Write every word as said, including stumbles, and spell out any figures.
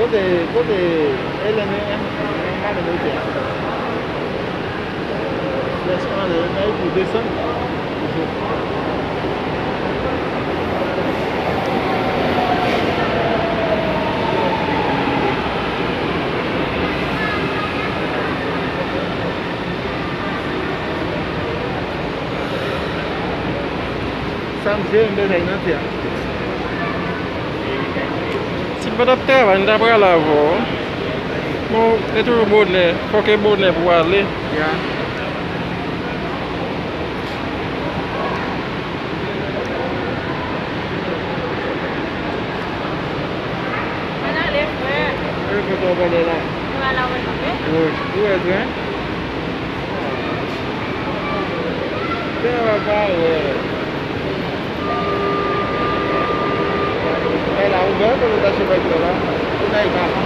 Kote, kote Elèn e, e, e, e, e, e, e, Frèch anlè, yo bay pou desann. Sa m jere m bezwen nan tè a. Si m pa t ap travay, m ta pral avè w. Bon, se toujou bonè. Fòk e bonè pou w ale. Ya. Ann ale, frè. E kote w prale la? Nou al avè nou, wi. Wi, ou wè tren? Tè a pa wè. Ay la, ou wè kote w ta cheve ak la? Ou ta e pa la.